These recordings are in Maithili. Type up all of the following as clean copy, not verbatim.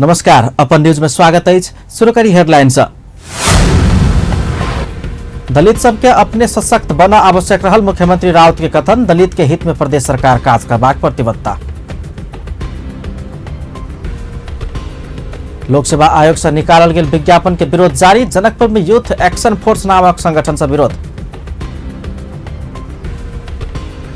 नमस्कार, अपन न्यूज में स्वागत अछि। शुरू करी हेडलाइन से। दलित सबके अपने सशक्त बना आवश्यक रहल मुख्यमंत्री राउत के कथन। दलित के हित में प्रदेश सरकार काज करबाक प्रतिबद्धता। लोकसेवा आयोग से निकालल गेल विज्ञापन के विरोध जारी। जनकपुर में यूथ एक्शन फोर्स नामक संगठन से विरोध।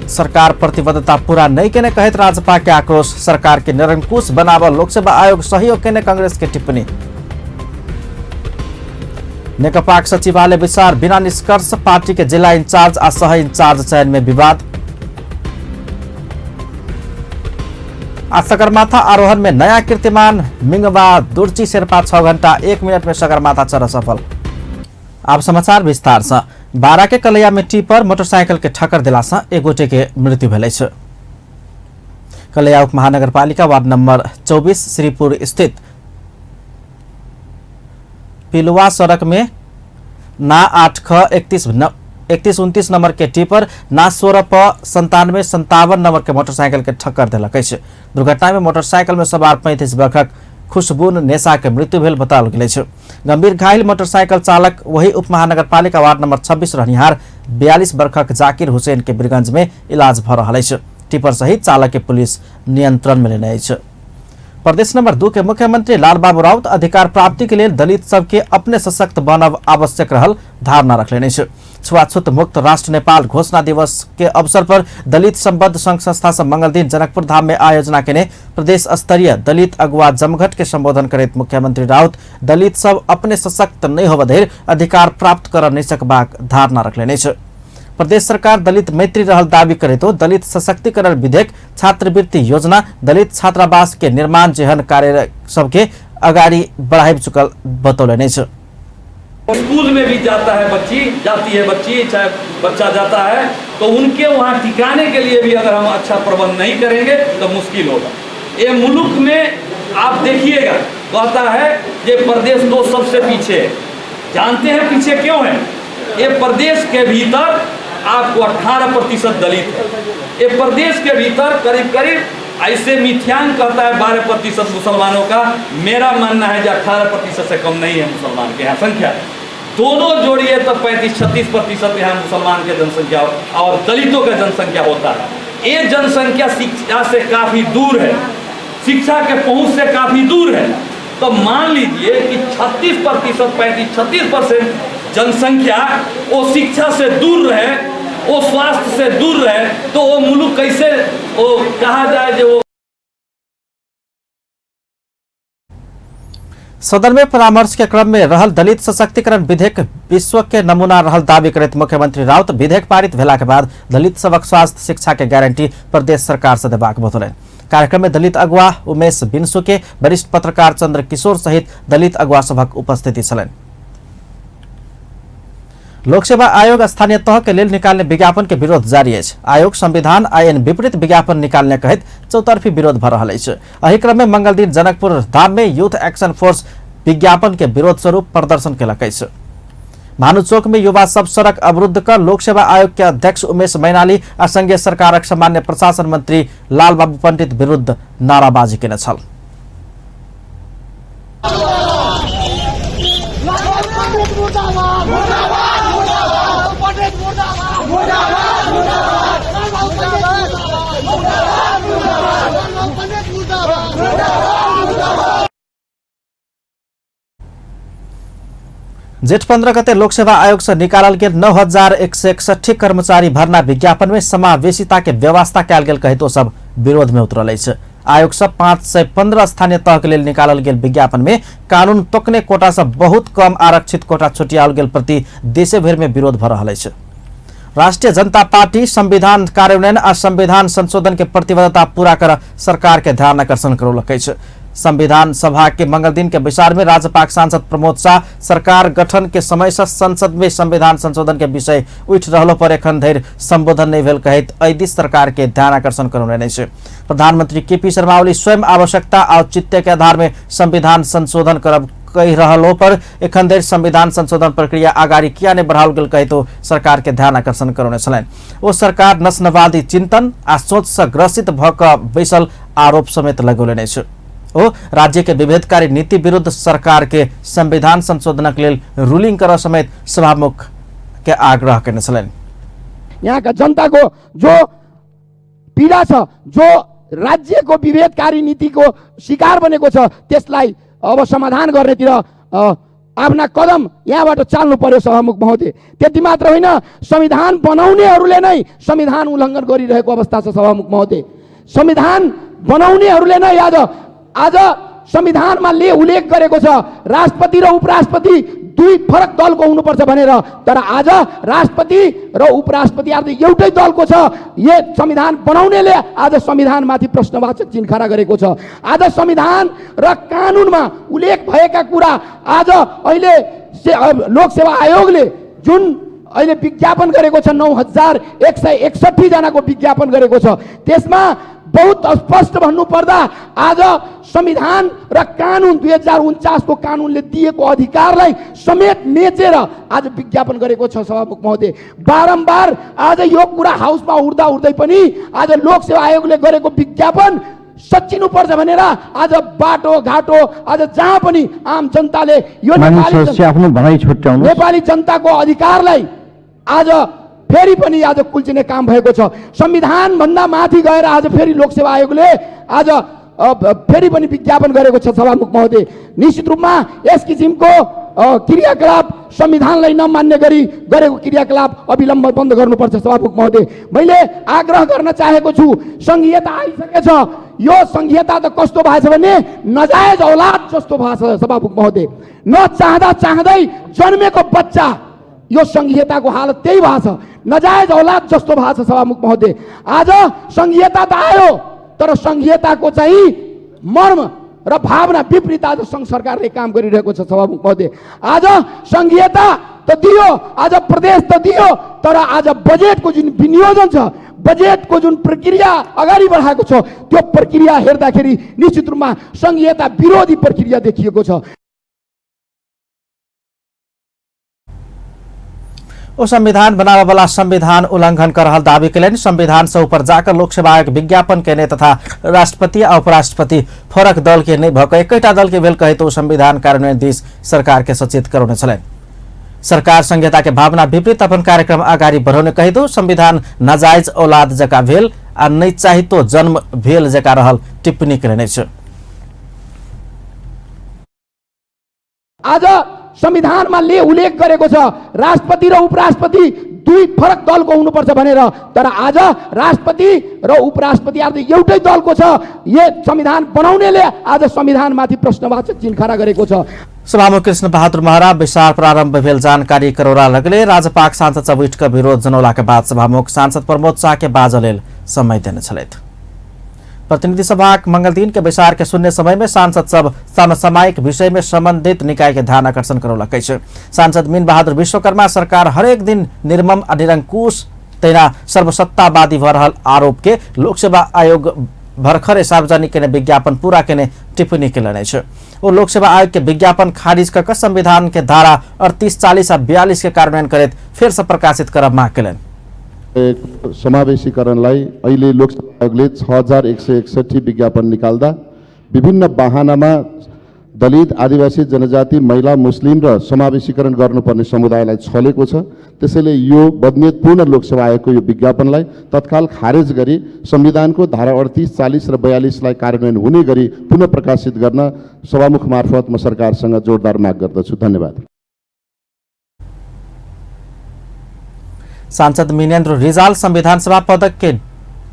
सरकार प्रतिबद्धता पूरा नहीं केने कहैत राजपा के आक्रोश। सरकार के निरंकुश बनाबऽ लोकसेवा आयोग सहयोग केने कांग्रेस के टिप्पणी। नेकपाक सचिवालय विचार बिना निष्कर्ष। पार्टी के जिला इंचार्ज आ सह इंचार्ज चयन में विवाद। आ सगरमाथा आरोहण में नया कीर्तिमान मिंगवा दुर्ची शेर्पा 6 घंटा 1 मिनट में सगरमाथा चढ़ सफल। आप समाचार विस्तार से। बारा के कलैया में टिपर मोटरसाइकिल के ठक्कर देला से एक गोटे के मृत्यु भेल अछि। कलैया उप महानगरपालिका वार्ड नंबर 24 श्रीपुर स्थित पिलुआ सड़क में ना 8 ख 31 29 नंबर के टिपर ना 16 प 97 57 नंबर के मोटरसाइकिल के ठक्कर देलक अछि। दुर्घटना में मोटरसाइकिल में सवार 35 वर्षक खुशबून नेसा के मृत्यु भेल बताओल गेल अछि। गंभीर घायल मोटरसाइकिल चालक वही उप महानगरपालिका वार्ड नंबर 26 रहनिहार 42 वर्षक जाकिर हुसैन के बीरगंज में इलाज भ रहल अछि। टिपर सहित चालक के पुलिस नियंत्रण में लेने अछि। प्रदेश नंबर 2 के मुख्यमंत्री लालबाबू राउत अधिकार प्राप्ति के लेल दलित सबके अपने सशक्त बनब आवश्यक रहल धारणा रखलनि अछि। छुआछूत मुक्त राष्ट्र नेपाल घोषणा दिवस के अवसर पर दलित संबद्ध संघ संस्था से मंगल दिन जनकपुर धाम में आयोजना केने प्रदेश स्तरीय दलित अगुआ जमघट के संबोधन करैत मुख्यमंत्री राउत दलित सब अपने सशक्त नहीं होब धरि अधिकार प्राप्त कर नहीं सकबाक धारणा रखलनि अछि। प्रदेश सरकार दलित मैत्री रहल दावी करैतो दलित सशक्तिकरण विधेयक, छात्रवृत्ति योजना, दलित छात्रावास के निर्माण जेहन कार्य सबके अगाडि बढ़ाबि चुकल बतौलनि अछि। स्कूल में भी जाता है बच्ची, जाती है बच्ची, चाहे बच्चा जाता है, तो उनके वहाँ टिकाने के लिए भी अगर हम अच्छा प्रबंध नहीं करेंगे तो मुश्किल होगा। ये मुल्क में आप देखिएगा, कहता है ये प्रदेश दो सबसे पीछे है। जानते हैं पीछे क्यों है? ये प्रदेश के भीतर आपको 18% दलित है। ये प्रदेश के भीतर करीब करीब ऐसे मिथ्यांक कहता है 12% मुसलमानों का। मेरा मानना है जो 18% से कम नहीं है मुसलमान के यहाँ संख्या। दोनों जोड़िए तो 35-36% यहाँ मुसलमान के जनसंख्या और दलितों का जनसंख्या होता है। ये जनसंख्या शिक्षा से काफ़ी दूर है, शिक्षा के पहुँच से काफ़ी दूर है। तो मान लीजिए कि 36% 35-36% जनसंख्या वो शिक्षा से दूर रहे, वो स्वास्थ्य से दूर रहे, तो वो मुल्क कैसे वो कहा जाए जो वो। सदन में परामर्श के क्रम में रहल दलित सशक्तिकरण विधेयक विश्व के नमूना रहल दावी करैत मुख्यमंत्री राउत विधेयक पारित भेला के बाद दलित सबक स्वास्थ्य शिक्षा के गारंटी प्रदेश सरकार से देबाक बतौलनि। कार्यक्रम में दलित अगुआ उमेश बिन्सु के वरिष्ठ पत्रकार चंद्र किशोर सहित दलित अगुआ सभक उपस्थिति छलनि। लोकसेवा आयोग स्थानीय तह के लेल निकालने विज्ञापन के विरोध जारी अछि। आयोग संविधान आयन विपरीत विज्ञापन निकालने कहैत चौतर्फी विरोध भ रहल अछि। एहि क्रम में मंगल दिन जनकपुर धाम में यूथ एक्शन फोर्स विज्ञापन के विरोध स्वरूप प्रदर्शन केलक अछि। भानु चौक में युवा सब सड़क अवरुद्ध कर लोकसेवा आयोग के अध्यक्ष उमेश मैनाली आ संघीय सरकारक सामान्य प्रशासन मंत्री लालबाबू पंडित विरुद्ध नाराबाजी केने छल। जेठ 15 गते लोकसेवा आयोग से निकालल गेल 9161 कर्मचारी भर्ना विज्ञापन में समावेशिता के व्यवस्था कयल गेल कहैत ओ सब विरोध में उतरल अछि। आयोग से 515 स्थानीय तह के लेल निकालल गेल विज्ञापन में कानून तोकने कोटा से बहुत कम आरक्षित कोटा छुटियाओल गेल प्रति देशे भरि में विरोध भ रहल अछि। राष्ट्रीय जनता पार्टी संविधान कार्यान्वयन आ संविधान संशोधन के प्रतिबद्धता पूरा कर सरकार के ध्यान आकर्षण करौलक अछि। संविधान सभा के मंगल दिन के बैसार में राजपाक सांसद प्रमोद शाह सरकार गठन के समय से संसद में संविधान संशोधन के विषय उठि रहलो पर एखन धरि संबोधन नहीं भेल कहैत एहि दिस सरकार के ध्यान आकर्षण करौने अछि। प्रधानमंत्री केपी शर्मा ओली स्वयं आवश्यकता आ औचित्य के आधार में संविधान संशोधन करब कहि रहलो पर एखन धरि संविधान संशोधन प्रक्रिया अगाडि किया नहीं बढ़ाओल गेल कहैत ओ सरकार के ध्यान आकर्षण करौने छलनि। ओ सरकार नस्लवादी चिंतन आ सोच से ग्रसित भ क बैसल आरोप समेत लगौलनि अछि। ओ राज्य के विभेदकारी नीति विरुद्ध सरकार के संविधान संशोधनक लेल रूलिंग करऽ समेत सभामुख के आग्रह केने छलनि। यहाँका जनताको जो पीडा छ, जो राज्यको विभेदकारी नीतिको शिकार बनेको छ, त्यसलाई अब समाधान गर्नेतिर आफ्ना कदम यहाँबाट चाल्नु पर्यो सभामुख महोदय। त्यति मात्र होइन, संविधान बनाउनेहरूले नै संविधान उल्लङ्घन गरिरहेको अवस्था छ सभामुख महोदय। संविधान बनाउनेहरूले नै आज आज संविधानमा उल्लेख गरेको छ राष्ट्रपति र उपराष्ट्रपति दुई फरक दलको हुनुपर्छ भनेर, तर आज राष्ट्रपति र उपराष्ट्रपति आज एउटै दलको छ। यो संविधान बनाउनेले आज संविधानमाथि प्रश्नवाचक चिन्ह खडा गरेको छ। आज संविधान र कानुनमा उल्लेख भएका कुरा आज अहिले लोकसेवा आयोगले जुन अहिले विज्ञापन गरेको छ, 9161 जनाको विज्ञापन गरेको छ, त्यसमा बहुत स्पष्ट भन्नुपर्दा आज संविधान र कानुन 2049 को कानुनले दिएको अधिकारलाई समेत मेचेर आज विज्ञापन गरेको छ सभामुख महोदय। बारम्बार आज यो कुरा हाउसमा उठ्दा उठ्दै पनि आज लोकसेवा आयोगले गरेको विज्ञापन सच्चिनुपर्छ भनेर आज बाटो घाटो आज जहाँ पनि आम जनताले यो नेपाली जनताको अधिकारलाई आज फेरि पनि आज कुल्चिने काम भएको छ। संविधान भन्दा माथि गएर आज फेरि लोकसेवा आयोगले आज फेरि पनि विज्ञापन गरेको छ सभामुख महोदय। निश्चित रूपमा यस किसिमको क्रियाकलाप संविधानलाई नमान्ने गरी गरेको क्रियाकलाप अविलम्ब बन्द गर्नुपर्छ सभामुख महोदय। मैले आग्रह गर्न चाहेको छु, संघीयता आइसकेछ, यो संघीयता त कस्तो भएको छ भने नजायज औलाद जस्तो भएको छ सभामुख महोदय। नचाहँदा चाहँदै जन्मेको बच्चा, यो संघीयताको हालत त्यही भएको छ, नजायज औलाद जस्तो भएको छ सभामुख महोदय। आज संघीयता त आयो, तर संघीयताको चाहिँ मर्म र भावना विपरीत आज सङ्घ सरकारले काम गरिरहेको छ सभामुख महोदय। आज संघीयता त दियो, आज प्रदेश त दियो, तर आज बजेटको जुन विनियोजन छ, बजेटको जुन प्रक्रिया अगाडि बढाएको छ, त्यो प्रक्रिया हेर्दाखेरि निश्चित रूपमा संघीयता विरोधी प्रक्रिया देखिएको छ। ओ संविधान बनाबऽवला संविधान उल्लंघन कर रहल दावी केलनि। संविधान से ऊपर जाकर लोकसेवा आयोग विज्ञापन केने तथा राष्ट्रपति आ उपराष्ट्रपति फरक दल के नहि भऽ कऽ एकैटा दल के भेल कहैत ओ संविधान कार्यान्वयन दिस सरकार के सचेत करौने छलनि। सरकार संहिता के भावना विपरीत अपन कार्यक्रम अगाडि बढ़ौने कहितो संविधान नाजायज औलाद जका भेल आ नहि चाहितो जन्म भेल जका रहल टिप्पणी केलनि अछि। आज संविधानमा उल्लेख गरेको छ राष्ट्रपति र उपराष्ट्रपति दुई फरक दलको हुनुपर्छ भनेर, तर आज राष्ट्रपति र उपराष्ट्रपति आज एउटै दलको छ। यो संविधान बनाउनेले आज संविधानमाथि प्रश्नवाचक चिन्ह खडा गरेको छ। सभामुख कृष्ण बहादुर महरा बैसार प्रारम्भ भेल जानकारी करौरा लगले। राजपाक सांसद सब उठि कऽ विरोध जनौला के बाद सभामुख सांसद प्रमोद शाह के बाजऽ लेल समय देने छलथि। प्रतिनिधि सभाक मंगल दिन के बैसार के शून्य समय में सांसद सब समसामयिक विषय में संबंधित निकाय के ध्यान आकर्षण करौलक अछि। सांसद मीन बहादुर विश्वकर्मा सरकार हरेक दिन निर्मम आ निरंकुश तहिना सर्वसत्तावादी भऽ रहल आरोप के लोकसेवा आयोग भर्खरे सार्वजनिक केने विज्ञापन पूरा केने टिप्पणी केलनि अछि। ओ लोकसेवा आयोग के विज्ञापन खारिज कऽ संविधान के धारा 38, 40 आ 42 के कार्यान्वयन करैत फेर से प्रकाशित करब माग केलनि। समावेशीकरणलाई अहिले लोकसेवा आयोगले 6161 विज्ञापन निकाल्दा विभिन्न बहानामा दलित, आदिवासी, जनजाति, महिला, मुस्लिम र समावेशीकरण गर्नुपर्ने समुदायलाई छलेको छ। त्यसैले यो बदनियतपूर्ण लोकसेवा आयोगको यो विज्ञापनलाई तत्काल खारेज गरी संविधानको धारा 38, 40 र 42 लाई कार्यान्वयन हुने गरी पुनः प्रकाशित गर्न सभामुख मार्फत म सरकारसँग जोरदार माग गर्दछु। धन्यवाद। सांसद मिनेन्द्र रिजाल संविधान सभा पदक के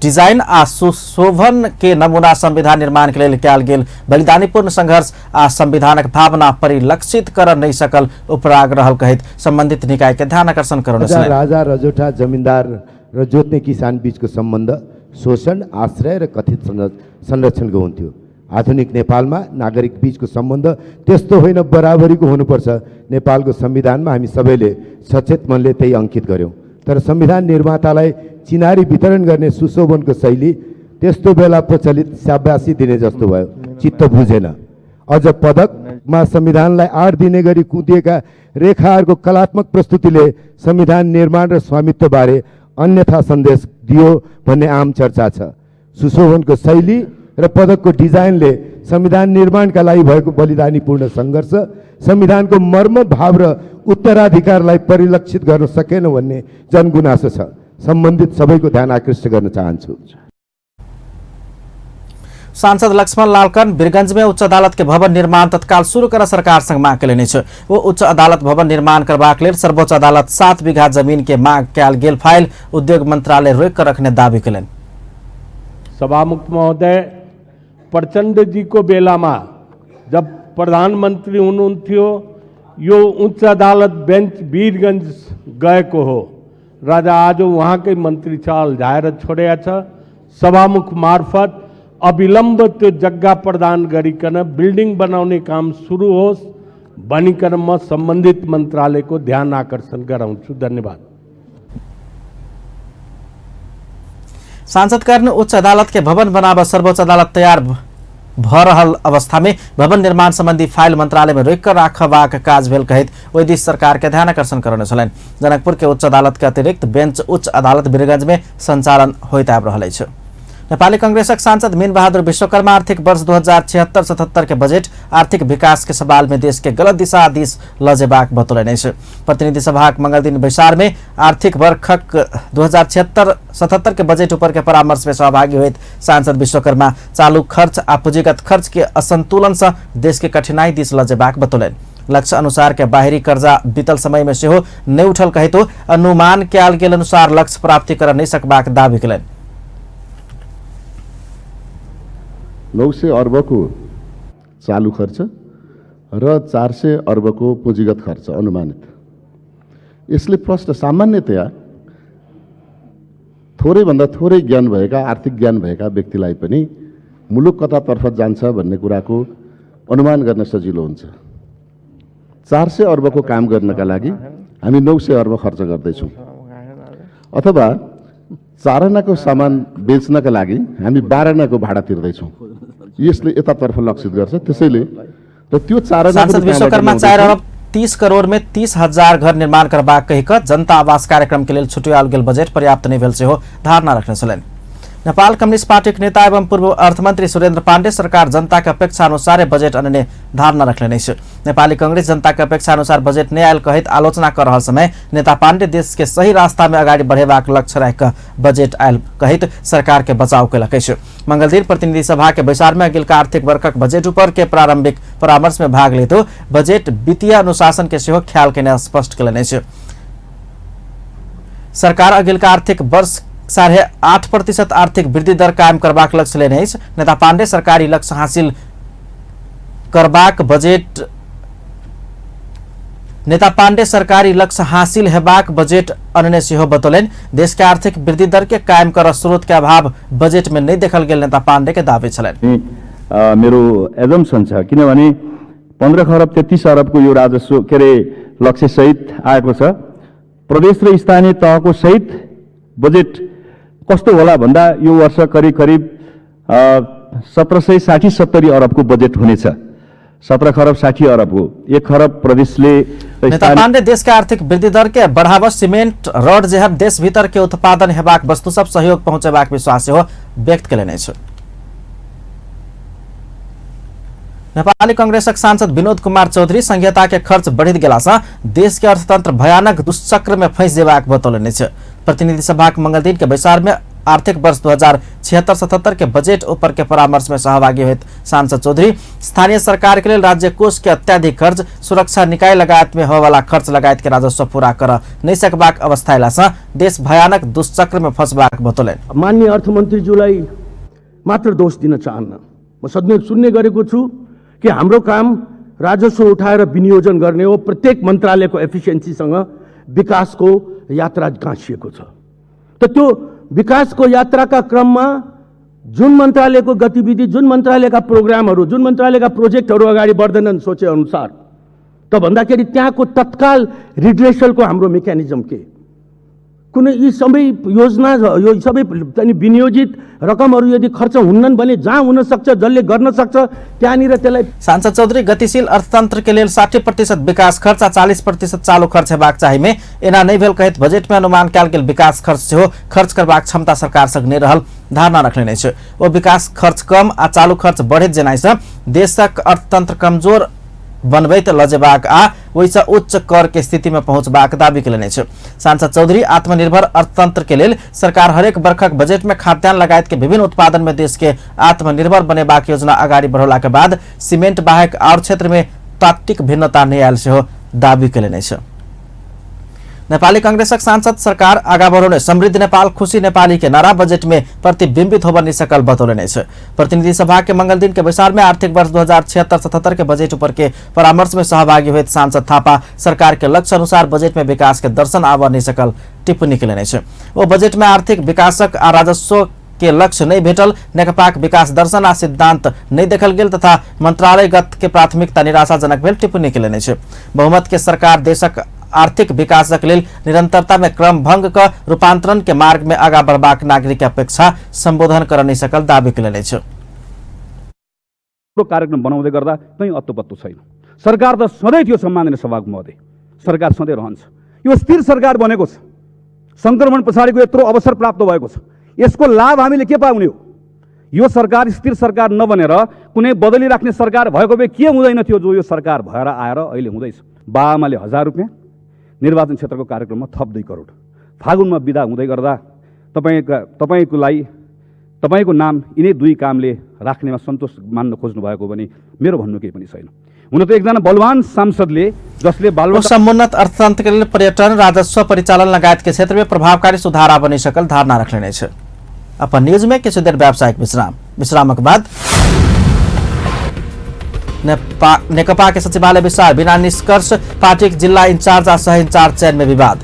डिजाइन आ सुशोभन के नमूना संविधान निर्माण के लेल कयल गेल बलिदानीपूर्ण संघर्ष आ संविधानक भावना परिलक्षित कर नहि सकल उपराग रहल कहैत संबंधित निकाय के ध्यान आकर्षण करौने छलनि। राजा, रजौटा, जमिनदार र जोत्ने किसान बीचको सम्बन्ध शोषण, आश्रय र कथित संरक्षणको हुन्थ्यो। आधुनिक नेपालमा नागरिक बीचको सम्बन्ध त्यस्तो होइन, बराबरीको हुनुपर्छ। नेपालको संविधानमा हामी सबैले सचेत मनले त्यही अङ्कित गऱ्यौँ, तर संविधान निर्मातालाई चिनारी वितरण गर्ने सुशोभनको शैली त्यस्तो बेला प्रचलित स्याबासी दिने जस्तो भयो, चित्त बुझेन। अझ पदकमा संविधानलाई आड दिने गरी कुदिएका रेखाहरूको कलात्मक प्रस्तुतिले संविधान निर्माण र स्वामित्वबारे अन्यथा सन्देश दियो भन्ने आम चर्चा छ। सुशोभनको शैली र पदकको डिजाइनले संविधान निर्माणका लागि भएको बलिदानीपूर्ण सङ्घर्ष, संविधानको मर्म, भाव र उत्तराधिकारलाई परिलक्षित गर्न सकेन भन्ने जनगुनासो छ। सम्बन्धित सबैको ध्यान आकृष्ट गर्न चाहन्छु। सांसद लक्ष्मण लालकन वीरगंज में उच्च अदालत के भवन निर्माण तत्काल शुरू कर सरकार संग मांग केलनि अछि। वो उच्च अदालत भवन निर्माण करबाक लेल सर्वोच्च अदालत 7 बीघा जमीन के मांग कयल गेल फाइल उद्योग मंत्रालय रोकि कर रखने दावी केलनि। सभामुख महोदय, प्रचण्डजीको बेलामा जब प्रधानमन्त्री हुनुहुन्थ्यो यो उच्च अदालत बेन्च वीरगञ्ज गएको हो। राजा आज उहाँकै मन्त्री छ, अल्झाएर छोडेको छ। सभामुख मार्फत अविलम्ब त्यो जग्गा प्रदान गरिकन बिल्डिङ बनाउने काम सुरु होस् भनिकन म सम्बन्धित मन्त्रालयको ध्यान आकर्षण गराउँछु। धन्यवाद। सांसद कर्ण उच्च अदालत के भवन बनाब सर्वोच्च अदालत तैयार भ रहल अवस्था में भवन निर्माण संबंधी फाइल मंत्रालय में रोकि कर राखबाक काज भेल कहैत ओहि दिस सरकार के ध्यान आकर्षण करने छलनि। जनकपुर के उच्च अदालत के अतिरिक्त बेंच उच्च अदालत वीरगंज में संचालन होइत आबि रहल अछि। नेपाली कांग्रेसक सांसद मीन बहादुर विश्वकर्मा आर्थिक वर्ष 2076-77 के बजेट आर्थिक विकास के सवाल में देश के गलत दिशा दिस ल जेबाक बतौलनि अछि। प्रतिनिधि सभाक मंगलदिन बैसार में आर्थिक वर्षक 2076-77 के बजेट ऊपर के परामर्श में सहभागी होइत सांसद विश्वकर्मा चालू खर्च आ पूंजीगत खर्च के असंतुलन से देश के कठिनाई दिस ल जेबाक बतौलनि। लक्ष्य अनुसार के बाहरी कर्जा बीतल समय में सेहो नहि उठल कहितो अनुमान कयल गेल अनुसार लक्ष्य प्राप्ति कर नहि सकबाक दावी केलनि। 900 अर्बको चालु खर्च र 400 अर्बको पुँजीगत खर्च अनुमानित। यसले प्रश्न सामान्यतया थोरैभन्दा थोरै ज्ञान भएका, आर्थिक ज्ञान भएका व्यक्तिलाई पनि मुलुक कतातर्फ जान्छ भन्ने कुराको अनुमान गर्न सजिलो हुन्छ। 400 अर्बको काम गर्नका लागि हामी 900 अर्ब खर्च गर्दैछौँ, अथवा 4 आनाको सामान बेच्नका लागि हामी 12 आनाको भाडा तिर्दैछौँ। यसले यतातर्फ लक्षित गर्छ। त्यसैले र त्यो 4 आना सांसद विश्वकर्मा 4 अरब 30 करोड़ में 30,000 घर निर्माण करबाक कहि कऽ जनता आवास कार्यक्रम के लेल छुट्याओल गेल बजेट पर्याप्त नहि भेल सेहो धारणा रखने छलनि। नेपाल कम्युनिस्ट पार्टीक नेता एवं पूर्व अर्थमन्त्री सुरेन्द्र पाण्डे सरकार जनता के अपेक्षा अनुसार बजेट अनने धारणा रखने अछि। नेपाली कांग्रेस जनता के अपेक्षा अनुसार बजेट नहि आयल कहैत आलोचना कर रहल समय नेता पाण्डे देश के सही रास्ता में अगाडि बढ़ेबाक लक्ष्य राखि कऽ बजेट आयल कहैत सरकार के बचाव केलक अछि। मंगलदिन प्रतिनिधि सभा के बैसार में अगिलका आर्थिक वर्षक बजेट ऊपर के प्रारंभिक परामर्श में भाग लेत बजेट वित्तीय अनुशासन के सेहो ख्याल केने स्पष्ट केलनि अछि। सरकार अगिलका आर्थिक वर्ष 8.5% आर्थिक वृद्धि दर कायम करबाक लक्ष्य लेने अछि। नेता पाण्डे सरकारी लक्ष्य हासिल करबाक बजेट नेता पाण्डे सरकारी लक्ष्य हासिल हेबाक बजेट अनने सेहो बतौलनि। देश के आर्थिक वृद्धि दर के कायम कर स्रोत के अभाव बजेट में नहीं देखल गेल नेता पाण्डे के दावी छलनि। मेरो एजम्पसन छ, किनभने 15 खरब 33 अरबको यो राजस्व के अरे लक्ष्य सहित आएको छ। प्रदेश र स्थानीय तहको सहित बजेट कस्तो होला भन्दा यो वर्ष करिब करिब 1760-70 अरबको बजेट हुनेछ। 17 खरब 60 अरब हो, 1 खरब प्रदेशले। नेता पाण्डे देश के आर्थिक वृद्धि दर के बढ़ावा सीमेंट रड जेहन देश भीतर के उत्पादन हेबाक वस्तु सब सहयोग पहुंचेबाक विश्वास सेहो व्यक्त केलनि अछि। नेपाली कांग्रेसक सांसद विनोद कुमार चौधरी संघीयता के खर्च बढ़ित गेला सँ देश के अर्थतंत्र भयानक दुष्चक्र में फंसि जेबाक बतौलनि अछि। प्रतिनिधि सभाक मंगलदिन के बैसार में आर्थिक वर्ष 2076-77 के बजेट ऊपर के परामर्श में सहभागी होइत सांसद चौधरी स्थानीय सरकार के लेल राज्य कोष के अत्याधिक खर्च, सुरक्षा निकाय लगायत में होवाला खर्च लगायत के राजस्व पूरा कर नहीं सकबाक अवस्था अयला सँ देश भयानक दुष्चक्र में फंसबाक बतौलनि। माननीय अर्थमन्त्रीज्यूलाई मात्र दोष दिन चाहन्न, म सधैँ सुन्ने गरेको छु कि हाम्रो काम राजस्व उठाएर विनियोजन गर्ने हो। प्रत्येक मन्त्रालयको एफिसियन्सीसँग विकासको यात्रा गाँसिएको छ। त त्यो विकासको यात्राका क्रममा जुन मन्त्रालयको गतिविधि, जुन मन्त्रालयका प्रोग्रामहरू, जुन मन्त्रालयका प्रोजेक्टहरू अगाडि बढ्दैनन् सोचे अनुसार, त भन्दाखेरि त्यहाँको तत्काल रिड्रेसलको हाम्रो मेकानिजम के? कुनै यी सबै योजना, यो सबै चाहिँ विनियोजित रकमहरू यदि खर्च हुन्नन् भने जहाँ हुन सक्छ, जसले गर्न सक्छ त्यहाँनिर त्यसलाई। सांसद चौधरी गतिशील अर्थतंत्र के लेल 60% विकास खर्च आ 40% चालू खर्च हेबाक चाही में एना नहि भेल कहैत बजट में अनुमान कयल गेल विकास खर्च सेहो खर्च करबाक क्षमता सरकार संग नहि रहल धारणा रखने अछि। ओ विकास खर्च कम आ चालू खर्च बढ़ैत जेनाइ सँ देशक अर्थतंत्र कमजोर बनबैत ल जेबाक आ ओहिसँ उच्च कर के स्थिति में पहुंचबाक दावी केलनि अछि। सांसद चौधरी आत्मनिर्भर अर्थतंत्र के लेल सरकार हरेक बरखक बजट में खाद्यान्न लगायत के विभिन्न उत्पादन में देश के आत्मनिर्भर बनेबाक योजना अगाडि बढ़ौला के बाद सीमेंट बाहेक और क्षेत्र में तात्विक भिन्नता नहि आयल सेहो दावी केलनि अछि। नेपाली कांग्रेसक सांसद सरकार आगा बढ़ौने समृद्ध नेपाल खुशी नेपाली के नारा बजट में प्रतिबिंबित होबऽ नहि सकल बतौलनि अछि। प्रतिनिधि सभा के मंगल दिन के बैसार में आर्थिक वर्ष 2076-77 के बजट ऊपर के परामर्श में सहभागी हुए सांसद थापा सरकार के लक्ष्य अनुसार बजट में विकास के दर्शन आबऽ नहि सकल टिप्पणी केलनि अछि। ओ बजट में आर्थिक विकासक आ राजस्व के लक्ष्य नहीं भेटल, नेकपाक विकास दर्शन आ सिद्धांत नहीं देखल गेल तथा मंत्रालयगत के प्राथमिकता निराशाजनक भेल टिप्पणी केलनि अछि। बहुमत के सरकार देशक आर्थिक विकासक लेल निरंतरता में क्रम भंग क रूपांतरण के मार्ग में आगा बढ़बाक नागरिक के अपेक्षा संबोधन कर नहीं सकल दावी केलनि अछि। कार्यक्रम बनाउँदै गर्दा कहीँ अत्तोपत्तो छैन। सरकार त सधैँ थियो सम्माननीय सभामुख महोदय, सरकार सधैँ रहन्छ। यो स्थिर सरकार बनेको छ, सङ्क्रमण पछाडिको यत्रो अवसर प्राप्त भएको छ, यसको लाभ हामीले के पाउने हो? यो सरकार स्थिर सरकार नबनेर कुनै बदली राख्ने सरकार भएको भए के हुँदैन थियो जो यो सरकार भएर आएर अहिले हुँदैछ। बाबाआमाले 1000 रुपियाँ, निर्वाचन क्षेत्रको कार्यक्रममा थप 2 करोड, फागुनमा बिदा हुँदै गर्दा तपाईँको नाम यिनै 2 कामले राख्नेमा सन्तोष मान्न खोज्नु भएको भने मेरो भन्नु केही पनि छैन। हुन त एकजना बलवान सांसदले जसले बालवान समुन्नत अर्थतंत्र के लेल पर्यटन, राजस्व परिचालन लगायत के क्षेत्र में प्रभावकारी सुधार आबि सकल धारणा रखने अछि। अपन न्यूज में किछु देर व्यावसायिक विश्राम, विश्रामक बाद नेकपा के सचिवालय विस्तार बिना निष्कर्ष पार्टी जिल्ला इंचार्ज आ सह इंचार्ज चयन में विवाद।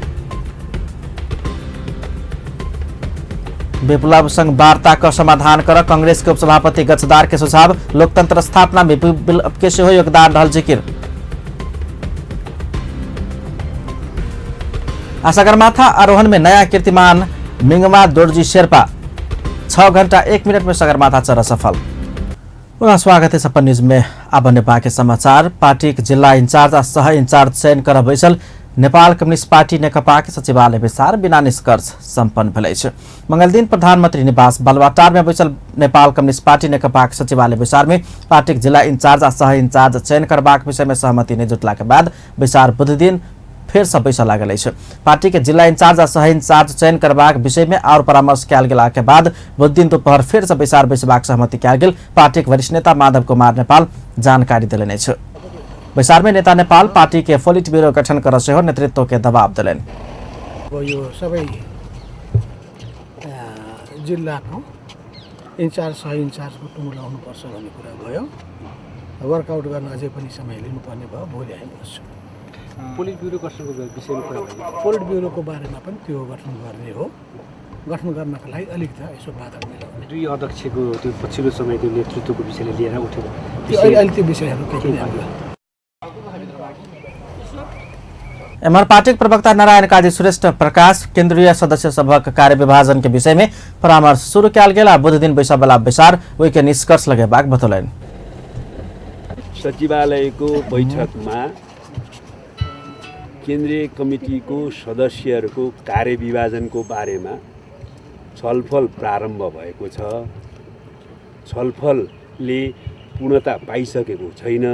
विप्लव संग वार्ता का समाधान कर कांग्रेस के उपसभापति गच्छदार के सुझाव, लोकतंत्र स्थापना में विप्लव के सेहो योगदान रहल जिकिर। आ सगरमाथा आरोहण में नया कीर्तिमान मिंगमा दोर्जी शेर्पा 6 घंटा 1 मिनट में सगरमाथा चढ़ सफल। पुनः स्वागत है सपन न्यूज में। अब नेपाल के समाचार। पार्टी के जिला इंचार्ज आ सह इंचार्ज चयन कर बैसल नेपाल कम्युनिस्ट पार्टी नेकपा के सचिवालय बैसार बिना निष्कर्ष सम्पन्न भेल अछि। मंगलदिन प्रधानमंत्री निवास बालुवाटार में बैसल नेपाल कम्युनिस्ट पार्टी नेकपा के सचिवालय बैसार में पार्टी के जिला इंचार्ज आ सह इंचार्ज चयन करबाक विषय में सहमति नहि जुटला के बाद बैसार बुधदिन फेर सँ बैसऽ लागल अछि। पार्टी के जिला इंचार्ज आ सह इंचार्ज चयन करबाक विषय में और परामर्श कयल गेला के बाद बुधदिन दोपहर फेर सँ बैसार बैसबाक सहमति कयल गेल पार्टी के वरिष्ठ नेता माधव कुमार नेपाल जानकारी देलनि अछि। बैसार में नेता नेपाल पार्टी के पोलिट ब्यूरो गठन कर सेहो नेतृत्व के दबाव देलनि। यो सबै जिल्लाको इन्चार्ज सह इन्चार्जको टुङ्गो लाउनुपर्छ भन्ने कुरा भयो। वर्कआउट गर्न अझै पनि समय लिनुपर्ने भयो। भोलि हामी बस्छौँ। पोलिट ब्युरो गठनको विषयमा कुरा भयो। पोलिट ब्युरोको बारेमा पनि त्यो गठन गर्ने हो। गठन गर्नका लागि अलिकति यसो बाधा मिलाउने। दुई अध्यक्षको त्यो पछिल्लो समय त्यो नेतृत्वको विषयले लिएर उठेको अहिले त्यो विषयहरू केही पनि। एमआर पार्टी प्रवक्ता नारायण काजी श्रेष्ठ प्रकाश केंद्रीय सदस्य सभक कार्य विभाजन के विषय में परामर्श शुरू कयल गेल आ बुधदिन बैसबला बैसार ओहि के निष्कर्ष लगेबाक बतौलनि। सचिवालयको बैठकमा केन्द्रीय कमिटीको सदस्यहरूको कार्यविभाजनको बारेमा छलफल प्रारम्भ भएको छ। छलफलले पूर्णता पाइसकेको छैन।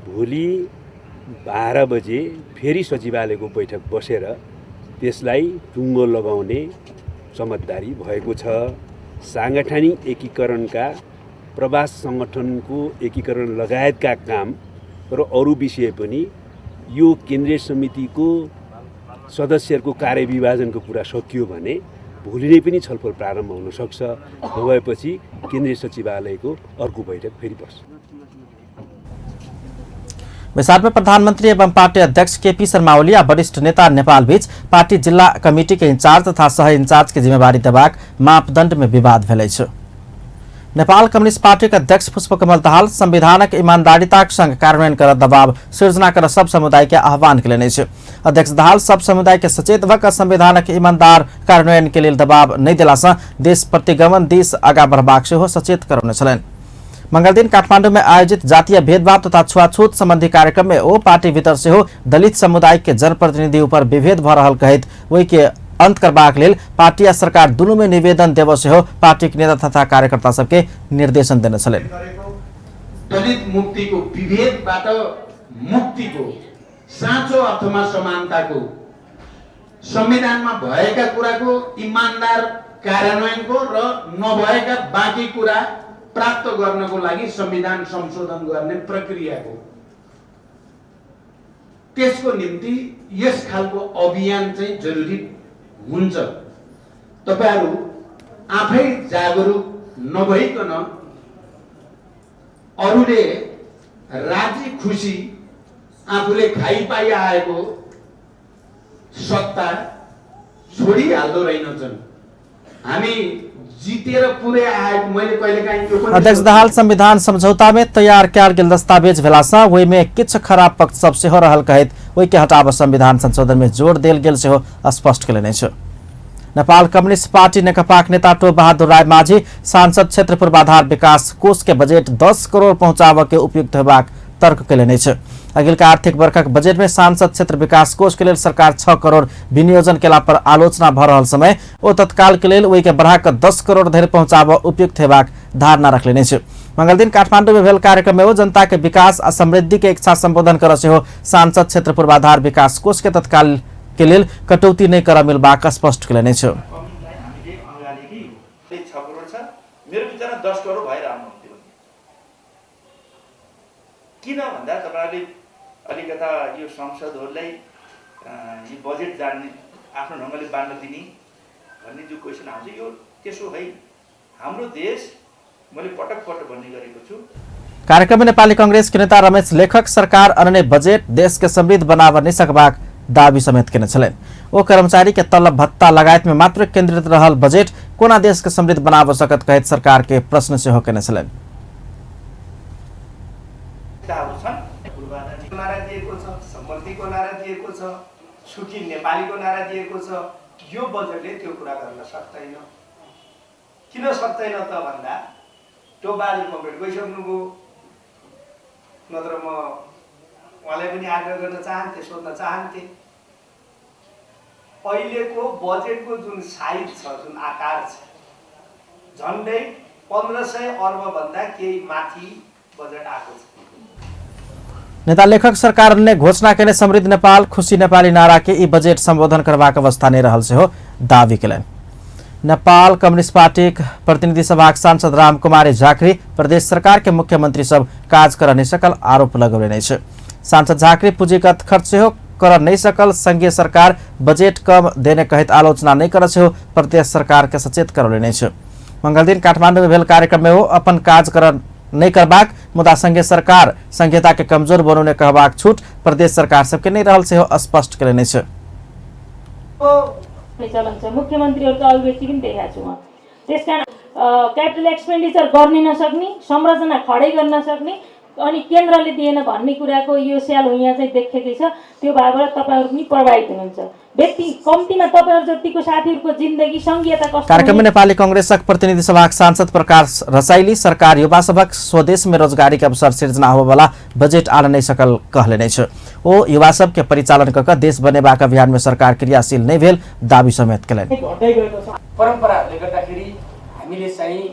भोलि 12 बजे फेरि सचिवालयको बैठक बसेर त्यसलाई टुङ्गो लगाउने समझदारी भएको छ। साङ्गठनिक एकीकरणका प्रवास सङ्गठनको एकीकरण लगायतका काम र अरू विषय पनि यो केन्द्रीय समितिको सदस्यहरूको कार्यविभाजनको कुरा सकियो भने भोलि नै पनि छलफल प्रारम्भ हुन सक्छ। नभएपछि केन्द्रीय सचिवालयको अर्को बैठक फेरि बस्छ। बैसार में प्रधानमंत्री एवं पार्टी अध्यक्ष केपी शर्मा ओली आ वरिष्ठ नेता नेपाल बीच पार्टी जिला कमिटी के इंचार्ज तथा सह इंचार्ज के जिम्मेवारी देबाक मापदंड में विवाद भेल अछि। नेपाल कम्युनिस्ट पार्टीक अध्यक्ष पुष्पकमल दाहाल संविधानक ईमानदारिताक संग कार्यान्वयन कर दबाव सृजना कर सब समुदाय के आह्वान केलनि अछि। अध्यक्ष दाहाल सब समुदाय के सचेत भऽ कऽ संविधानक ईमानदार कार्यान्वयन के लेल दबाव नहि देला सँ देश प्रतिगमन दिस आगा बढ़बाक सेहो सचेत करौने छलनि। मंगलदिन काठमांडू में आयोजित जातीय भेदभाव तथा छुआछूत संबंधी कार्यक्रम में ओ पार्टी भीतर सेहो दलित समुदाय के जनप्रतिनिधि ऊपर विभेद भऽ रहल कहैत ओहि के अंत करबाक लेल पार्टी आ सरकार दुनू में निवेदन देबऽ सेहो पार्टीक नेता तथा कार्यकर्ता सबके निर्देशन देने छलनि। दलित मुक्तिको विभेदबाट मुक्तिको साँचो अर्थमा समानताको संविधानमा भएका कुराको इमान्दार कार्यान्वयनको र नभएका बाँकी कुरा प्राप्त गर्नको लागि संविधान संशोधन गर्ने प्रक्रियाको त्यसको निम्ति यस खालको अभियान चाहिँ जरुरी हुन्छ। तपाईहरू आफै जागरुक नभइकन अरूले राजी खुसी आफूले खाइ पाइ आएको सत्ता छोडिहाल्दो रहेनछन्। हामी जितेर पुरै आएको मैले कहिलेकाहीँ यो पनि अध्यक्ष दाहाल संविधान समझौता में तैयार कयल गेल दस्तावेज भेला सँ ओहि में किछु खराब पक्ष सब सेहो रहल कहैत ओहि के हटाब संविधान संशोधन में जोड़ देल गेल सेहो स्पष्ट केलनि अछि। नेपाल कम्युनिस्ट पार्टी नेकपाक नेता टोप बहादुर राय माझी सांसद क्षेत्र पूर्वाधार विकास कोष के बजट 10 करोड़ पहुंचाबऽ के उपयुक्त होबाक तर्क केलनि अछि। अगिलका आर्थिक वर्षक बजट में सांसद क्षेत्र विकास कोष के लेल सरकार 6 करोड़ विनियोजन केला पर आलोचना भऽ रहल समय ओ तत्काल के लेल ओहि के बढ़ा कऽ 10 करोड़ धरि पहुंचाबऽ उपयुक्त हेबाक धारणा रखलनि अछि। मंगलदिन काठमांडू में भेल कार्यक्रम में ओ जनता के विकास आ समृद्धि के इच्छा संबोधन करऽ सेहो सांसद क्षेत्र पूर्वाधार विकास कोष के तत्काल के लेल कटौती नहि करऽ मिलबाक स्पष्ट केलनि अछि। 6 करोड छ, मेरो विचारमा 10 करोड भए राम्रो हुन्थ्यो। किन भन्दा तपाईँहरूले अलिकता यो सांसदहरूलाई यो बजेट जान्ने आफ्नो ढङ्गले बाँड्न दिने भन्ने जो क्वेसन आउँछ यो त्यसो होइन। हाम्रो देश मैले पटक पटक भन्ने गरेको छु। कार्यक्रम में नेपाली कांग्रेस के नेता रमेश लेखक सरकार अन्य बजेट देश के समृद्ध बनाव नहि सकबाक दावी समेत केने छलनि। ओ कर्मचारी के तलब भत्ता लगायत में मात्र केंद्रित रहल बजेट कोना देश के समृद्ध बनाव सकत कहैत सरकार के प्रश्न सेहो केने छलनि। नारा दिएको छ, समृद्धिको नारा दिएको छ, सुखी नेपालीको नारा दिएको छ। यो बजेटले त्यो कुरा गर्न सक्दैन। किन सक्दैन त भन्दा त्यो बहादुर कमरेड गइसक्नुभयो, नत्र म उहाँलाई पनि आग्रह गर्न चाहन्थेँ, सोध्न चाहन्थेँ। अहिलेको बजेटको जुन साइज छ, जुन आकार छ, झन्डै 1500 अर्बभन्दा केही माथि बजेट आएको छ। नेता लेखक सरकार ने घोषणा केने समृद्ध नेपाल खुशी नेपाली नारा के ई बजेट संबोधन करबाक अवस्था नहि रहल सेहो दावी केलनि। नेपाल कम्युनिस्ट पार्टीक प्रतिनिधि सभाक सांसद रामकुमारी झाँक्री प्रदेश सरकार के मुख्यमंत्री सब काज कर नहि सकल आरोप लगौलनि अछि। सांसद झाँक्री पूंजीगत खर्च सेहो कर नहि सकल संघीय सरकार बजेट कम देने कहैत आलोचना नहि कर सेहो प्रदेश सरकार के सचेत करौलनि अछि। मंगलदिन काठमांडू में भेल कार्यक्रम में ओ अपन काज कर नहीं करबाक मुदा संघीय सरकार संघीयता के कमजोर बनौने कहबाक छूट प्रदेश सरकार सबके नहीं रहल सेहो स्पष्ट केलनि अछि। चलन छ मुख्यमन्त्रीहरूको अभिव्यक्ति पनि देखाएको छु म। त्यसकारण क्यापिटल एक्सपेन्डिचर गर्ने नसक्ने, संरचना खडै गर्न नसक्ने अनि केन्द्रले दिएन भन्ने कुराको यो स्याल यहाँ चाहिँ देखेकै छ। त्यो भएर तपाईँहरू पनि प्रभावित हुनुहुन्छ। व्यक्ति कम्तीमा तपाईँहरू जतिको साथीहरूको जिन्दगी सङ्घीयता कस्तो। कार्यक्रम में नेपाली कांग्रेसक प्रतिनिधि सभाक सांसद प्रकाश रसाइली सरकार युवा सभक स्वदेश में रोजगारी के अवसर सिर्जना होबला बजेट आन नहि सकल कहलनि अछि। ओ युवा सब के परिचालन कऽ देश बनेबाक अभियान में सरकार क्रियाशील नहि भेल दावी समेत केलनि। परम्पराहरूले गर्दाखेरि हामीले चाहिँ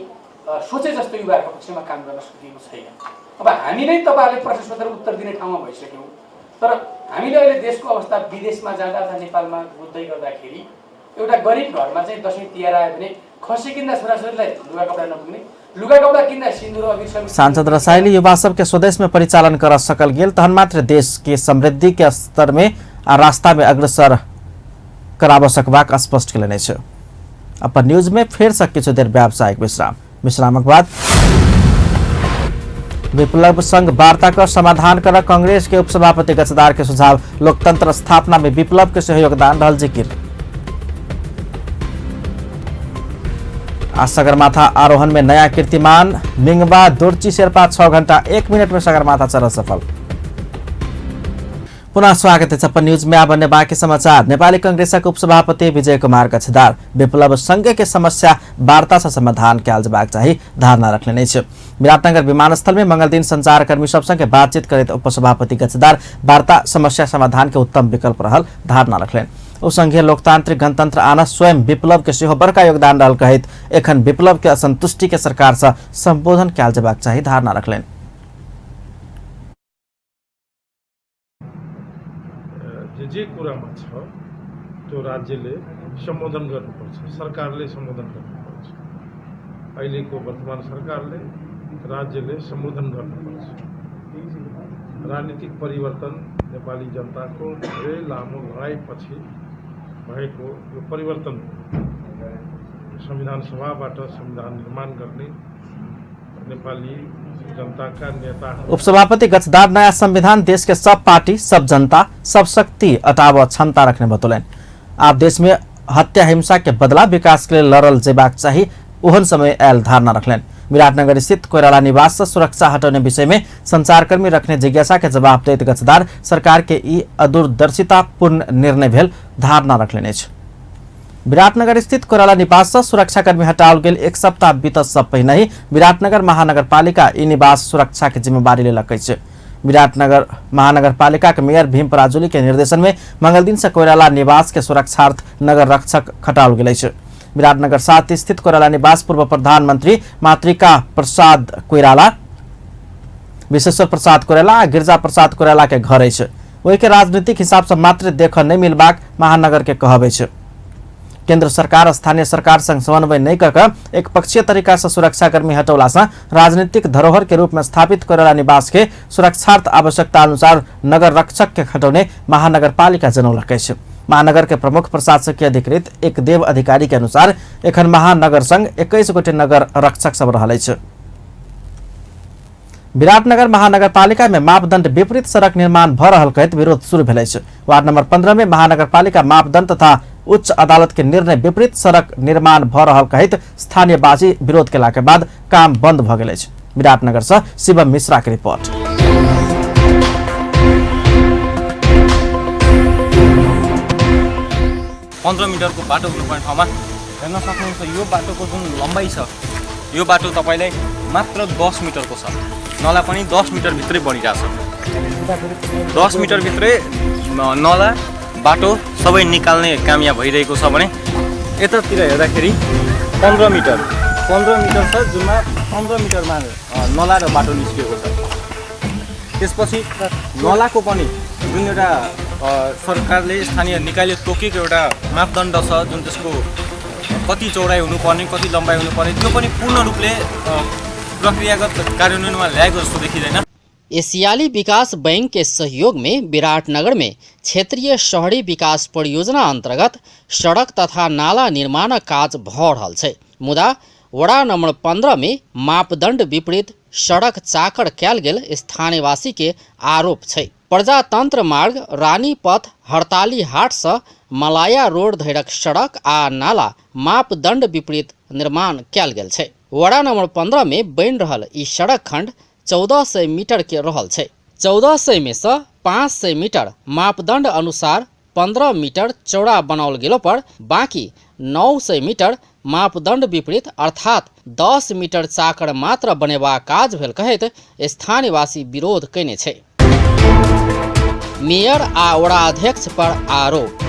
सोचे जस्तो युवाहरूको पक्षमा काम गर्न सकिएको छैन। अब हामी नै तपाईँहरूले प्रश्न सोधेर उत्तर दिने ठाउँमा भइसक्यौँ, तर हामीले अहिले देशको अवस्था विदेशमा जाँदा अथवा नेपालमा बुझ्दै गर्दाखेरि एउटा गरिब घरमा चाहिँ दसैँ तिहार आयो भने खसी किन्दा छोराछोरीलाई लुगा कपडा नपुग्ने, लुगा कपडा किन्दा सिन्दुर अबिर सबै। सांसद रसाइली युवा सबके स्वदेश में परिचालन कर सकल गेल तहन मात्र देश के समृद्धि के स्तर में आ रास्ता में अग्रसर कराब सकबाक स्पष्ट केलनि अछि। अपन न्यूज में फेर से किछु देर व्यावसायिक विश्राम, विश्रामक बाद विप्लव संघ वार्ता का समाधान कर कांग्रेस के उपसभापति गच्छदार के सुझाव, लोकतंत्र स्थापना में विप्लव के सहयोगदान रहल जिकिर। आ सगरमाथा आरोहण में नया कीर्तिमान मिंगबा दोर्ची शेर्पा 6 घंटा 1 मिनट में सगरमाथा चढ़ल सफल। पुनः स्वागत है छप्पन न्यूज में। आब बाँकी समाचार। नेपाली कांग्रेसक उपसभापति विजय कुमार गच्छदार विप्लव संघ के समस्या वार्ता से समाधान कयल जबाक चाही धारणा रखने अछि। विराटनगर विमानस्थल में मंगलदिन संचारकर्मी सबसँग बातचीत करैत उपसभापति गच्छदार वार्ता समस्या समाधान के उत्तम विकल्प रहल धारणा रखलनि। ओ संघीय लोकतांत्रिक गणतंत्र आना स्वयं विप्लव के सेहो बड़का योगदान रहल कहैत एखन विप्लव के असंतुष्टि के सरकार से संबोधन कयल जबाक चाही धारणा रखलनि। जे कुरामा छ त्यो राज्यले सम्बोधन गर्नुपर्छ, सरकारले सम्बोधन गर्नुपर्छ। अहिलेको वर्तमान सरकारले राज्यले सम्बोधन गर्नुपर्छ। राजनीतिक परिवर्तन नेपाली जनताको धेरै लामो लडाइँपछि भएको यो परिवर्तन संविधान सभाबाट संविधान निर्माण गर्ने नेपाली जनता का नेता। उपसभापति गच्छदार नया संविधान देश के सब पार्टी, सब जनता, सब शक्ति अटाव क्षमता रखने बतौलनि। आप देश में हत्या हिंसा के बदला विकास के लिए लड़ल जेबाक चाही ओहन समय आयल धारणा रखलनि। विराटनगर स्थित कोइराला निवास से सुरक्षा हटौने विषय में संचारकर्मी रखने जिज्ञासा के जवाब दैत गच्छदार सरकार के ई अदूरदर्शितापूर्ण निर्णय भेल धारणा रखलनि अछि। विराटनगर स्थित कोइराला निवास से सुरक्षाकर्मी हटाओल गेल एक सप्ताह बीतत से पहिने ही विराटनगर महानगरपालिका ई निवास सुरक्षा के जिम्मेवारी लेलक अछि। विराटनगर महानगरपालिका के मेयर भीम पराजुली के निर्देशन में मंगलदिन से कोइराला निवास के सुरक्षार्थ नगर रक्षक खटाओल गेल अछि। विराटनगर 7 स्थित कोइराला निवास पूर्व प्रधानमंत्री मातृका प्रसाद कोइराला, विश्वेश्वर प्रसाद कोइराला आ गिरिजा प्रसाद कोइराला के घर अछि। ओहि के राजनीतिक हिसाब से मात्र देखऽ नहि मिलबाक महानगर के कहब अछि। केंद्र सरकार स्थानीय सरकार संग समन्वय नहीं कऽ एक पक्षीय तरीका से सुरक्षाकर्मी हटौला से राजनीतिक धरोहर के रूप में स्थापित कोइराला निवास के सुरक्षार्थ आवश्यकता अनुसार नगर रक्षक के हटौने महानगरपालिका जनौलक अछि। महानगर के प्रमुख प्रशासकीय अधिकृत एकदेव अधिकारी के अनुसार एखन महानगर संग 21 गोटे नगर रक्षक सब रहल अछि। विराटनगर महानगरपालिका में मापदंड विपरीत सड़क निर्माण भ रहल कहैत विरोध शुरू भेल अछि। वार्ड नंबर 15 में महानगरपालिका मापदंड तथा उच्च अदालत के निर्णय विपरीत सड़क निर्माण भ रहल कहैत स्थानीयवासी विरोध केला के बाद काम बंद भ गेल अछि। विराटनगर से शिवम मिश्रा के रिपोर्ट। पन्ध्र मिटरको बाटो हुनुपर्ने ठाउँमा हेर्न सक्नुहुन्छ यो बाटोको जुन लम्बाइ छ यो बाटो तपाईँलाई मात्र 10 मिटरको छ। नला पनि 10 मिटरभित्रै बनिरहेछ। 10 मिटरभित्रै नला बाटो सबै निकाल्ने काम यहाँ भइरहेको छ भने यतातिर हेर्दाखेरि 15 मिटर छ जुनमा 15 मिटरमा नला र बाटो निस्किएको छ। त्यसपछि नलाको पनि जुन एउटा सरकारले स्थानीय निकायले तोकेको एउटा मापदण्ड छ जुन त्यसको कति चौडाइ हुनुपर्ने कति लम्बाइ हुनुपर्ने त्यो पनि पूर्ण रूपले प्रक्रियागत कार्यान्वयनमा ल्याएको जस्तो देखिँदैन। एशियाली विकास बैंक के सहयोग में विराटनगर में क्षेत्रीय शहरी विकास परियोजना अंतर्गत सड़क तथा नाला निर्माण काज भ रहल छै। मुदा वडा नंबर 15 में मापदंड विपरीत सड़क चाकर कयल गेल स्थानीयवासी के आरोप छै। प्रजातंत्र मार्ग, रानी पथ, हड़ताली हाट से मलाया रोड धरक सड़क आ नाला मापदंड विपरीत निर्माण कयल गेल छै। वडा नंबर 15 में बनि रहल ई सड़क खंड 1400 मीटर के रहल छै। 1400 में से 500 मीटर मापदंड अनुसार 15 मीटर चौड़ा बनाओल गेलो पर बाकी 900 मीटर मापदंड विपरीत अर्थात 10 मीटर चाकर मात्र बनेबा काज भेल कहैत स्थानीयवासी विरोध कयने छै। मेयर आ वडा अध्यक्ष पर आरोप।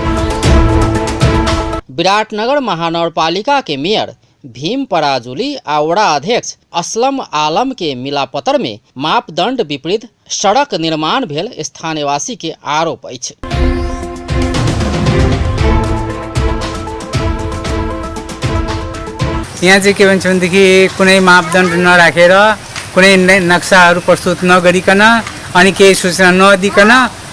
विराटनगर महानगरपालिका के मेयर भीम पराजुली आ वडा अध्यक्ष असलम आलम के मिलापत्र में मापदंड विपरीत सड़क निर्माण भेल स्थानीयवासी के आरोप अछि। यहाँ चाहिँ के भन्छ भनेदेखि कुनै मापदण्ड नराखेर कुनै नक्साहरू प्रस्तुत नगरिकन अनि केही सूचना नदिकन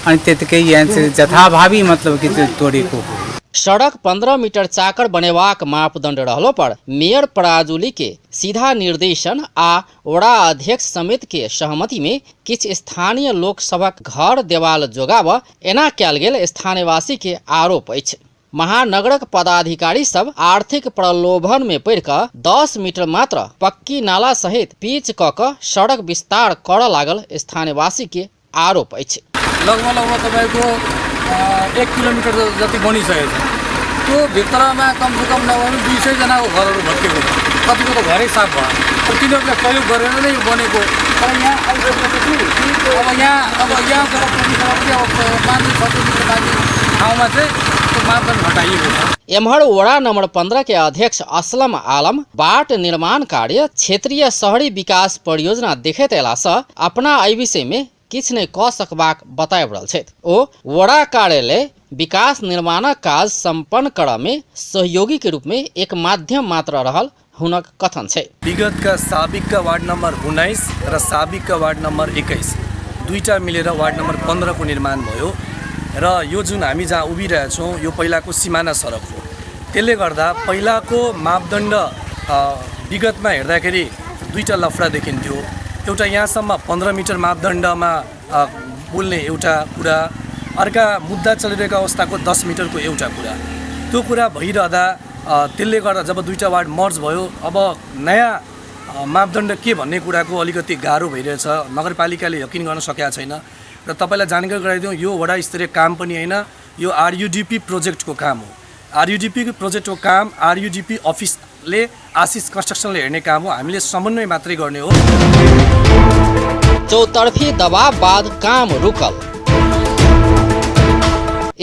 अनि त्यतिकै यहाँ चाहिँ जथाभावी मतलब कि त्यो तोडेको हो। सड़क 15 मीटर चाकर बनेबाक मापदंड रहलो पर मेयर पराजुली के सीधा निर्देशन आ वडा अध्यक्ष समेत के सहमति में किछ स्थानीय लोक सभक घर देवाल जोगाब एना कयल गेल स्थानीयवासी के आरोप अछि। महानगरक पदाधिकारी सब आर्थिक प्रलोभन में पड़ि कऽ 10 मीटर मात्र पक्की नाला सहित पीच कऽ कऽ सड़क विस्तार करऽ लागल स्थानीयवासी के आरोप अछि। लगभग लगभग तपाईँको 1 किलोमिटर जति बनिसकेको छ। त्यो भित्रमा कमसेकम नभए पनि 200 जनाको घरहरू भत्केको छ, कतिको त घरै साफ भयो। तिनीहरूलाई सहयोग गरेर नै यो बनेको। तर यहाँ आइसकेपछि अब यहाँ गएर पुगिसकेपछि अब 500-600 मिटर माथि ठाउँमा चाहिँ त्यो मापदण्ड घटाइएको छ। एम्हर वडा नम्बर 15 के अध्यक्ष असलम आलम बाट निर्माण कार्य क्षेत्रीय शहरी विकास परियोजना देखैत अयलासँ अपना एहि विषय में किछु नहि कऽ सकबाक बताबि रहल छथि। ओ वडा कार्यालय विकास निर्माणक काज सम्पन्न करऽ में सहयोगी के रूप में एक माध्यम मात्र रहल हुनक कथन छै। विगतका साबिकका वार्ड नम्बर 19 र साबिकका वार्ड नम्बर 21 दुईटा मिलेर वार्ड नम्बर 15 को निर्माण भयो र यो जुन हामी जहाँ उभिरहेछौँ यो पहिलाको सिमाना सडक हो। त्यसले गर्दा पहिलाको मापदण्ड विगतमा हेर्दाखेरि दुईटा लफडा देखिन्थ्यो। एउटा यहाँसम्म 15 मिटर मापदण्डमा बोल्ने एउटा कुरा, अर्का मुद्दा चलिरहेको अवस्थाको 10 मिटरको एउटा कुरा। त्यो कुरा भइरहँदा त्यसले गर्दा जब दुईटा वार्ड मर्ज भयो अब नयाँ मापदण्ड के भन्ने कुराको अलिकति गाह्रो भइरहेछ। नगरपालिकाले यकिन गर्न सकेको छैन र तपाईँलाई जानकारी गराइदिउँ यो वडा स्तरीय काम पनि होइन, यो आरयुडिपी प्रोजेक्टको काम हो। आरयुडिपी प्रोजेक्टको काम आरयुडिपी अफिसले आशिष कन्स्ट्रक्सनले हेर्ने काम हो, हामीले समन्वय मात्रै गर्ने हो। चौतर्फी दबाव बाद काम रुकल।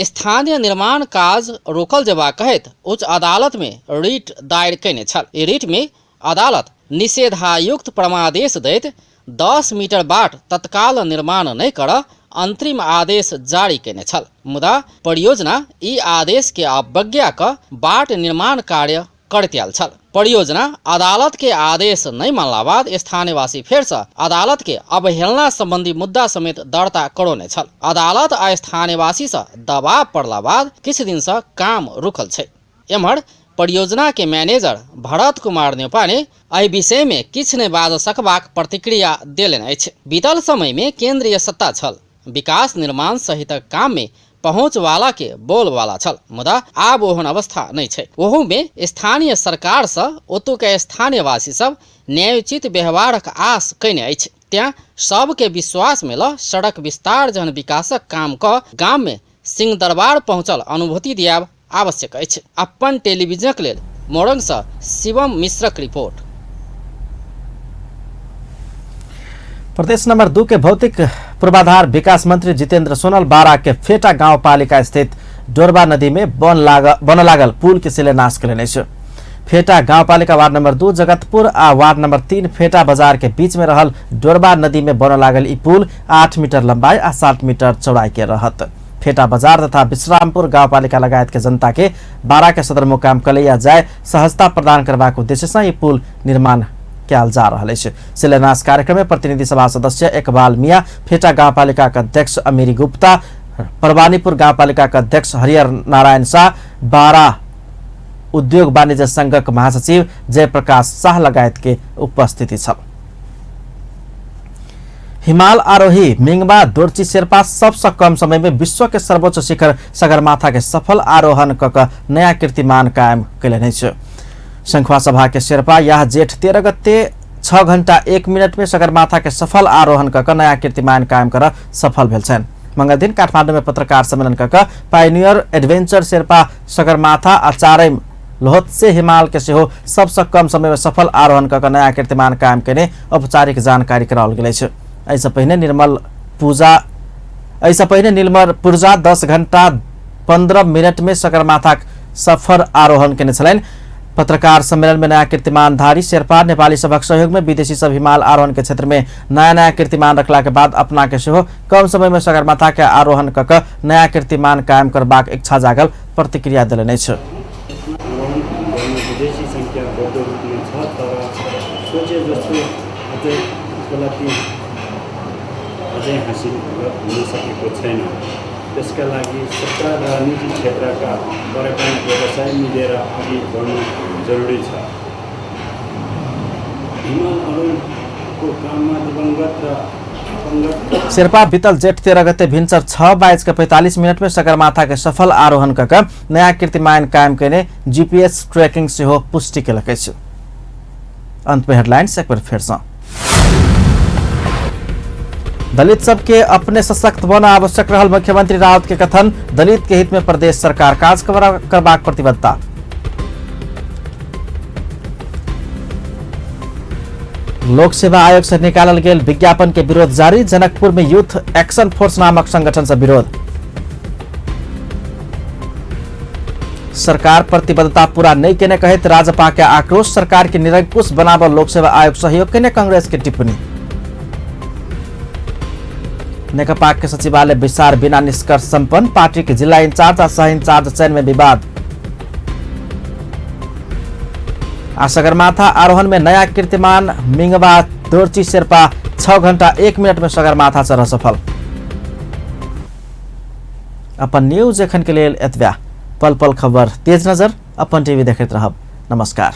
स्थानीय निर्माण काज रोकल जेबा कहैत उच्च अदालत में रिट दायर कयने छल। ई रिट में अदालत निषेधायुक्त परमादेश दैत 10 मीटर बाट तत्काल निर्माण नहि कर अंतरिम आदेश जारी कयने छल। मुदा परियोजना ई आदेश के अवज्ञा क बाट निर्माण कार्य करैत आयल छल। परियोजना अदालत के आदेश नहि मानला बाद स्थानीयवासी फेरसँ अदालत के अवहेलना संबंधी मुद्दा समेत दर्ता करौने छल। अदालत आ स्थानीयवासी सँ दबाव पड़ला बाद किछु दिन सँ काम रुकल छै। एम्हर परियोजना के मैनेजर भरत कुमार न्यौपाने एहि विषय में किछु नहि बाजि सकबाक प्रतिक्रिया देलनि अछि। बीतल समय में केंद्रीय सत्ता छल, विकास निर्माण सहितक काम में पहुँच वाला के बोल वाला छल, मुदा आब ओहन अवस्था नहि छै। ओहू में स्थानीय सरकार सँ ओतुका स्थानीयवासी सब न्यायोचित व्यवहारक आस कयने अछि। त्याँ सबके विश्वास में ल सड़क विस्तार जहन विकासक काम क गाम में सिंहदरबार पहुँचल अनुभूति दियाब आवश्यक अछि। अपन टेलीविजनक लेल मोरंग सँ शिवम मिश्रक रिपोर्ट। प्रदेश नंबर 2 के भौतिक पूर्वाधार विकास मंत्री जितेंद्र सोनल बारा के फेटा गाउँपालिका स्थित डोरबा नदी में बन लागल पुल के शिलान्यास कयलनि अछि। फेटा गाउँपालिका वार्ड नंबर 2 जगतपुर आ वार्ड नंबर 3 फेटा बाजार के बीच में रहल डोरबा नदी में बन लागल ई पुल 8 मीटर लंबाई आ 7 मीटर चौड़ाई के रहत। फेटा बाजार तथा विश्रामपुर गाउँपालिका लगायत के जनता के बारा के सदरमुकाम कलैया जाय सहजता प्रदान करबाक उद्देश्य से ई पुल निर्माण कयल जा रहल अछि। शिलान्यास कार्यक्रम में प्रतिनिधि सभा सदस्य इकबाल मिया, फेटा गाउँपालिका के अध्यक्ष अमीरी गुप्ता, परवानीपुर गाउँपालिका के अध्यक्ष हरिहर नारायण शाह, बारा उद्योग वाणिज्य संघक महासचिव जयप्रकाश शाह लगायत के उपस्थिति छल। हिमाल आरोही मिंगमा दोर्ची शेर्पा सबसे कम समय में विश्व के सर्वोच्च शिखर सगरमाथा के सफल आरोहण क नयाँ कीर्तिमान कायम कयलनि अछि। शंखुआ सभा के शेर्पा यह जेठ 13 गते 6 घंटा 1 मिनट में सगरमाथा के सफल आरोहण क नयाँ कीर्तिमान कायम कर सफल भेल छनि। मंगल दिन काठमाडौँ में पत्रकार सम्मेलन क पायनियर एडवेंचर शेर्पा सगरमाथा आ चारैम लोहत्से हिमाल के सेहो सबसे कम समय में सफल आरोहण क नयाँ कीर्तिमान कायम कयने औपचारिक जानकारी कराओल गेल अछि। एहिसँ पहिने निर्मल पूर्जा 10 घंटा 15 मिनट में सगरमाथाक सफर आरोहण केने छलनि। पत्रकार सम्मेलन में नयाँ कीर्तिमानधारी शेर्पा नेपाली सभक सहयोग में विदेशी सब हिमाल आरोहण के क्षेत्र में नयाँ नयाँ कीर्तिमान रखला के बाद अपना के सेहो कम समय में सगरमाथा के आरोहण क नयाँ कीर्तिमान कायम करबाक इच्छा जागल प्रतिक्रिया देलनि अछि। विदेशी संख्या बढ्दो रूपमा छ, तर सोचे जस्तो अझै उपलब्धि अझै हासिल हुन सकेको छैन। त्यसका लागि सरकार र निजी क्षेत्रका पर्यटन व्यवसाय मिलेर अघि बढ्नु जरुरी छ। हिमाल आरोहणको काममा दिवंगत र शेर्पा बीतल जेठ 13 गते भिन्सर 6:45 में सगरमाथा के सफल आरोहण कऽ नया कीर्तिमान कायम केने जीपीएस ट्रैकिंग सेहो पुष्टि केलक अछि। अंत में हेडलाइंस एक बेर फेर सँ। दलित सबके अपने सशक्त बना आवश्यक रहल मुख्यमंत्री राउत के कथन। दलित के हित में प्रदेश सरकार काज करबाक प्रतिबद्धता। लोक सेवा आयोग से निकालल गेल विज्ञापन के विरोध जारी। जनकपुर में यूथ एक्शन फोर्स नामक संगठन से विरोध। सरकार प्रतिबद्धता पूरा नहीं केने कहैत राजपा के आक्रोश। सरकार के निरंकुश बनाबऽ लोक सेवा आयोग सहयोग केने कांग्रेस के टिप्पणी। नेकपा के सचिवालय बैसार बिना निष्कर्ष संपन्न। पार्टी के जिला इंचार्ज आ सह इंचार्ज चयन में विवाद। आ सगरमाथा आरोहण में नया कीर्तिमान मिंगवा दोर्ची शेर्पा 6 घंटा 1 मिनट में सगरमाथा चढ़ सफल। अपन न्यूज एखन के लेल एतबा। पल पल खबर तेज नजर अपन टीवी देखैत रहब। नमस्कार।